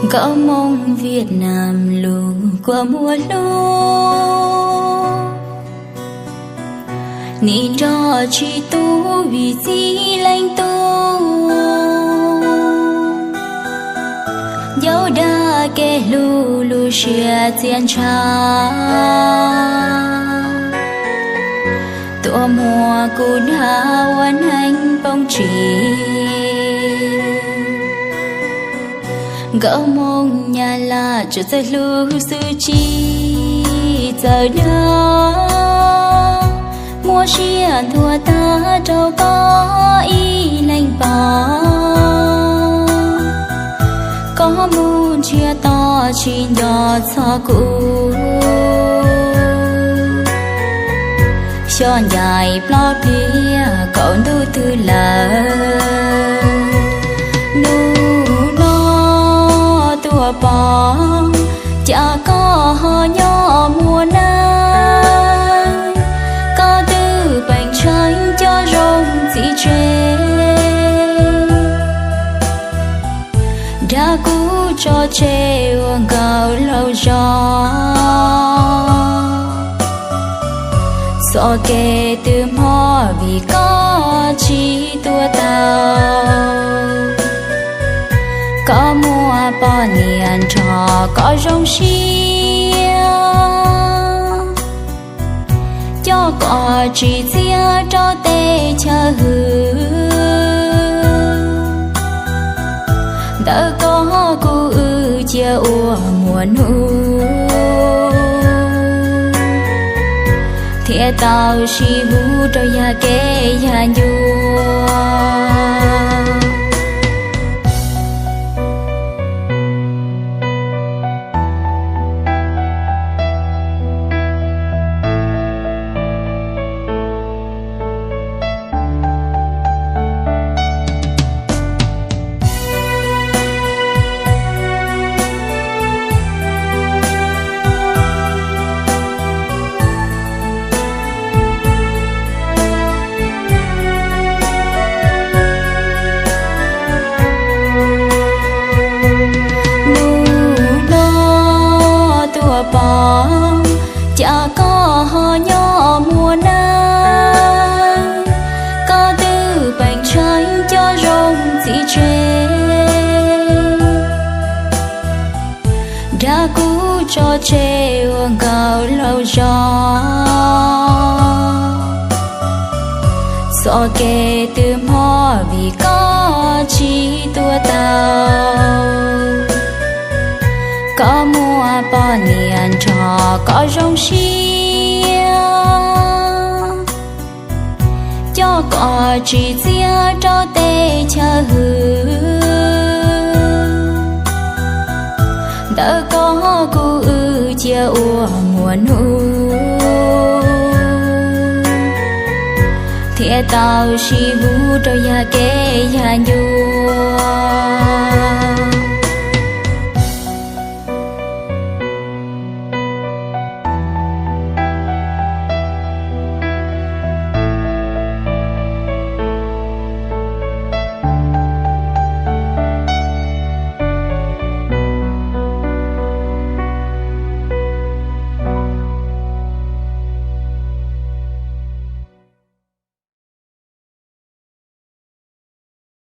Nkauj Hmoob Viaj Nam lus kua muag hlub, nim nrog tsis tu vim txij leej tub, ncauj dag kev hlub lub siab txiaj ntshav, tuaj muab kuv dag ua neeg poob tsis. Nkauj Hmoob Nyab Laj tseem txawj hlub xwb tsis txawj dag, muab siab ntuag tag rau koj ib leeg pom. Koj mus ntsiag to tsis nco txog kuv, xyov ncaim plaub pliag kaum ntuj twg lawm. Hnub no tuaj pom cas koj ho nyob muaj neeg, koj twb peem tsheej cov zoo txiv tseg, dag kuv tso tseg ua nkawm laus zog. Txoj kev twb hmo vim koj tsis tuaj tau, koj muaj poj niam nrog koj zoo siab, coj koj tsim txiaj rau teb chaws hwm. Ntawm koj kuv wb cia ua muaj hnub, thiaj tau sib hlub rau yag kev yag ncua. Hnub no tuaj pom cas koj ho nyob muaj neeg, koj twb peem tsheej cov zoo txiv tseg, dag kuv tso tseg ua nkawm laus zog. Txoj kev twb hmo vim koj tsis tuaj tau, koj muaj poj niam nrog koj zoo siab, coj koj tsim txiaj rau teb chaws hwm. Ntawm koj kuv wb cia ua muaj hnub, thiaj tau sib hlub rau yag kev yag ncua.